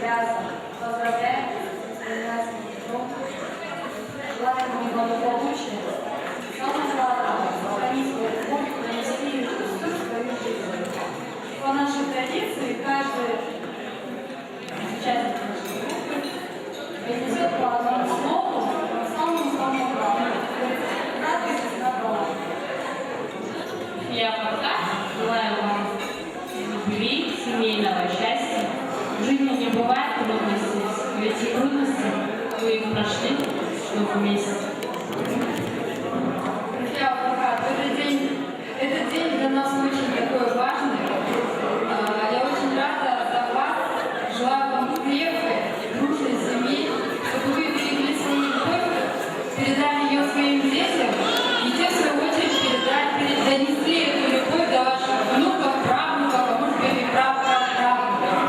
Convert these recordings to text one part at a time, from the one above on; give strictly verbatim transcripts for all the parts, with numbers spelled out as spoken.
Поздравляем вас с этим прекрасным днём. Желаем вам благополучия. Самое главное, сохранить свою любовь и донести её через всю свою жизнь. По нашей традиции, каждый участник нашей группы произнесёт по одному слову, самому-самому главному. Кратко, тишина, баланс. Я пока желаю вам любви, семейного счастья. В жизни не бывает трудностей, ведь и трудности вы их прошли, чтобы вместе. Друзья, пока. Добрый день. Этот день для нас очень такой важный. А, я очень рада за вас. Желаю вам крепкой, дружной семьи, чтобы вы берегли свою любовь, передали её своим детям, и те, в свою очередь, передали, пере- донесли эту любовь до ваших внуков, правнуков, а может быть и прапраправнуков.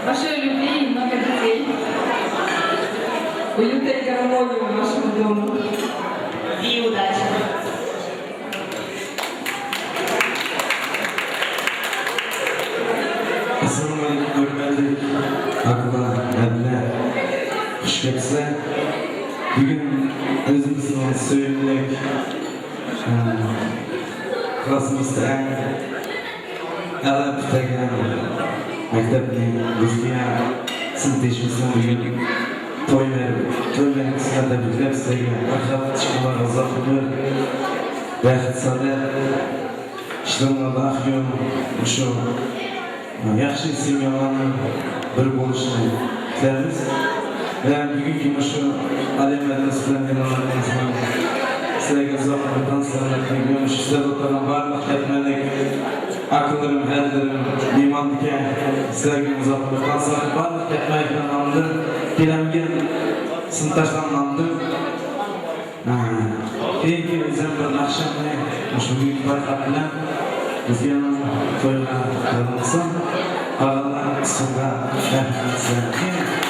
Большой любви и много детей. Уюта и гармонии в вашем доме. И удачи. ئەسسالامۇئەلەيكۇم، ھۆرمەتلىك ئاكىلار، ھەدىلەر. خۇش كەپسىلەر. بۈگۈن ئۆزىمىزنىڭ سۆيۈملۈك، ئە، كىلاسسىمىزدا ئەڭ ئەلا پۈتتۈرگەن مەكتەپنى، رۇسىيە سىنىپدىشىمىزنىڭ بۈگۈن توي مەر-، توي مەرىكىسى بىلەن تەبرىكلەپ، سىلەرگە ھەر خىل ئىشقىلار، ئۇزاق ئۆمۈر، بەخت، سائادەت، ئىشلىرىڭلاردا ئاق يول، مۇشۇ ياخشى سىڭىللارنىڭ بىر بولۇشىنى تىلەيمىز. ۋە بۈگۈنكى مۇشۇ ئالىي مەجلىس بىلەن مېھمانلىرىمىزنىڭ سىلەرگە ئۇزاق ئۆمۈر، سالامەتلىك ۋە مۇشۇ سىلەردە ئولتۇرغان بارلىق كەتمەنلىك ئاكىلىرىم، ھەدىلىرىم مېھماندىكەن. سىلەرگە ئۇزاق ئۆمۈر، سالامەتلىك، بارلىق كەتمەنلىكلەرنىڭ نامىدىن، كېلەمگەن سىنىپداشلارنىڭ نامىدىن. كېيىنكى ئۆزۈم بىر ناخشامنى مۇشۇ بۈگۈنكى پايخاپ بىلەن بىزگە تويغا تەقدىم قىلسام، قالغانلار ئۇسسۇلغا رەھمەت.